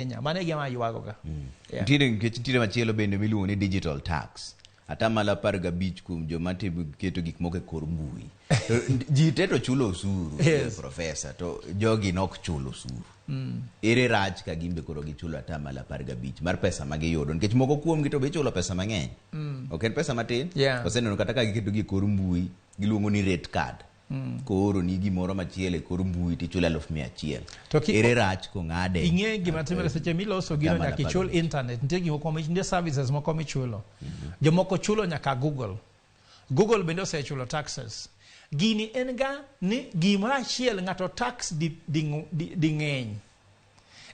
Kenya. Mano e gima aywago ga. Yeah. Nitiere nikech nitiere machielo bende miluongo ni digital tax. Atamalo 15 kuom joma timo keto gik moko e kor mbui. To ji te to chulo osuru, Professor, to jogi nok chul osuru. Ere rach ka gin be koro gichulo atamalo 15 mar pesa ma giyudo nikech moko kuomgi to be ichulo pesa mang'eny. Ok en pesa matin. Waseneno kata ka giketo gi e kor mbui giluongo ni rate card. Kooro ni gimoro machielo e kor mbui tichulo 100,000. To ki- Ere rach kong'ade? Ing'e gima timore seche miloso gino Atamalo nyaka ichul 15. internet. Nitie gik moko nitie services moko michulo. Jomoko chulo nyaka Google. Google bende osechulo taxes. Gini en ga ni gimoro achiel ng'ato tax di, di, di, di ng'eny.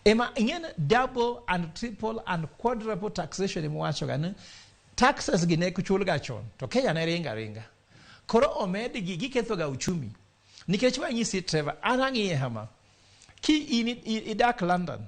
Ema ing'e ni double and triple and quadruple taxation ema ga ni taxes gi ne chul ga chon to Kenya ne ringa ringa. Koro omedgi giketho ga uchumi. Nikech wanyisi Trevor, an ang'iye hama. Ki in idak London,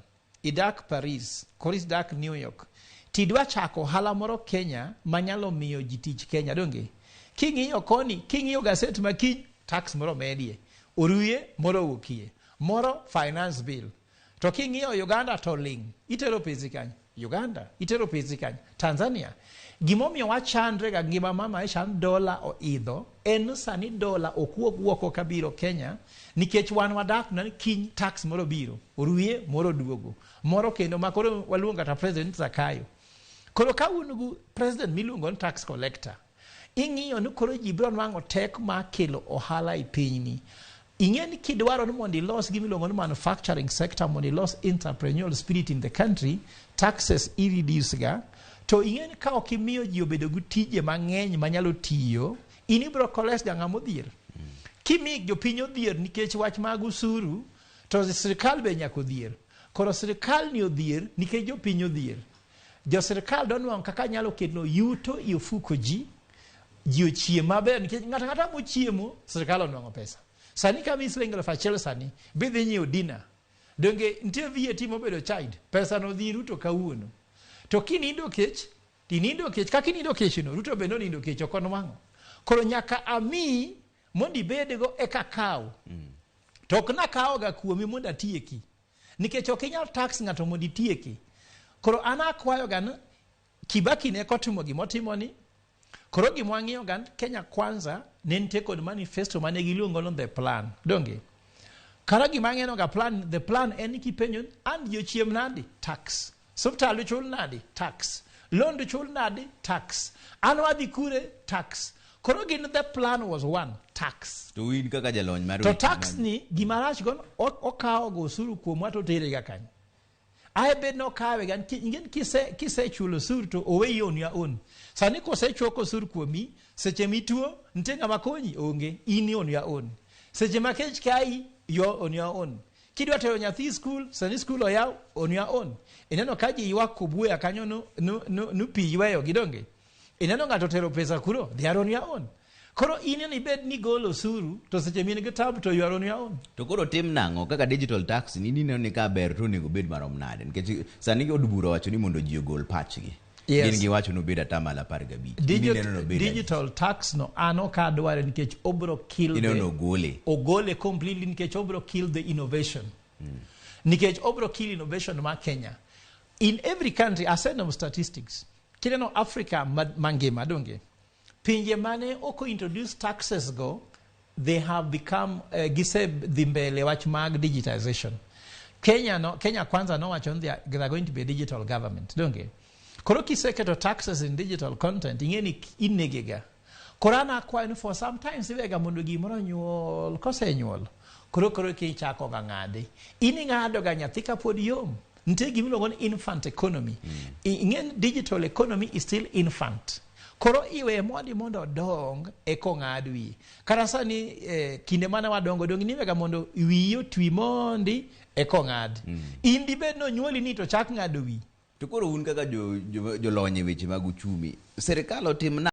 idak Paris, koro idak New York, tidwa chako ohala moro Kenya manyalo miyo ji tich Kenya, donge? King'iyo koni, king'iyo gaset ma kiny, tax moro medie. Oruye, moro owuokie. Moro finance bill. To king'iyo Uganda to ling. Itero pesi kanye? Uganda. Itero pesi kanye? Tanzania. Gimomiyo wachandre ga ngima ma maisha dola oidho en sani dola ok wuog oko kabiro Kenya nikech wan wadak na kiny tax moro biro oruye moro duogo moro kendo ma koro waluongo kata president Zakayo. Koro ka un gu president miluongo ni tax collector ing'iyo ni koro ji biro nwang'o tek mar kelo ohala e pinyni. Ing'e ni kidwaro ni mondo ilos gima iluongo ni manufacturing sector mondo ilos entrepreneurial spirit in the country, taxes i reduce ga. To ing'e ni ka ok imiyo ji obedo gi tije mang'eny manyalo tiyo, in ibiro collect ga ng'ama odhier. Kimi jopiny odhier nikech wach mag usuru, to sirikal be nyaka odhier. Koro sirikal ni odhier nikech jopiny odhier. Jo sirikal donwang'o kaka nyalo kelo yuto e ofuko ji, ji ochiem maber nikech ng'ato ang'ata mochiemo sirikal onwang'o pesa. Sani ka miyi siling 1,000 sani, bidhi nyiewo dina. Donge nitie VAT mobedo charged, pesa no dhi Ruto kawuono. To kinindo kech, tinindo kech, kaka inindo kech no, Ruto bende onindo kech ok onwang'o. Koro nyaka amiyi mondo ibedgo eka kaw. To ok nakawo ga kuomi mondo atieki. Nikech ok inyal tax ng'ato mondo itieki. Koro an akwayo ga ni Kibaki ne kotimo gimotimo ni, koro gima wang'iyo ga Kenya Kwanza ne nitie kod manifesto mane giluongo ni the plan. Donge? Kara gima ang'eno ga plan, the plan en ni kipenjo an ji ochiem nadi? Tax. Osiptal uchul nadi? Tax. Loan uchul nadi? Tax. An wadhi kure? Tax. Koro gin the plan was one, tax. To in kaka jalony mar To tax ni gima rach go okawo go osuru kuomwa to otere ga kanyo. Ae bed nokawe ga ing'e kise kisechulo osuru to oweyi on your own. Sani kosechoko osuru kuomi, seche mituo nitie ng'ama konyi onge, in on your own. Seche ma kech kayi, you're on your own. Kidwa tero nyathi skul, sani skul oyaw, on your own. Ineno ka ji ywak kobuya kanyo no, no, no, no pi yweyo gi donge. Ineno ng'ato tero pesa kuro, they are on your own. Koro in ni bed ni golo osuru, to seche min gi tab to you are on your own. To koro tim nang'o kaka digital tax ni ineno ni ka ber to onego bed marom nade nikech sani od bura owacho ni mondo ji ogol pachgi. Yes. Gin giwacho ni obed atamalo 15. In ineno ni obed adi? Digital tax no an ok adware nikech obro kill Ineno ni ogole. ogole completely nikech obro kill the innovation. Nikech obro kill innovation ma Kenya. In every country aseneno statistics. Kineno Africa mangima donge. Pinje mane ok introduce taxes go they have become gise dhi mbele wach mag digitization. Kenya no Kenya Kwanza nowacho ni they are going to be a digital government donge. Koro kiseketo taxes in digital content ing'e ni inege ga. Koro an akwayo ni for sometimes iwega mondo gimoro nyuol kosenyuol koro koro kichako ga ng'ade. In ing'ado ga nyathi kapod yom. Nitie gima iluongo ni infant economy. Ing'e ni digital economy is still infant. Koro iweye mondi mondo odong eka ong'ad wiye. Kata sani kinde mane wadongo dong niwega mondo wiyi otwi mondi eka ong'ad. In dibed ni onyuoli ni to chak ng'ado wiyi. To koro un kaka jolony e weche mag uchumi, sirikal otim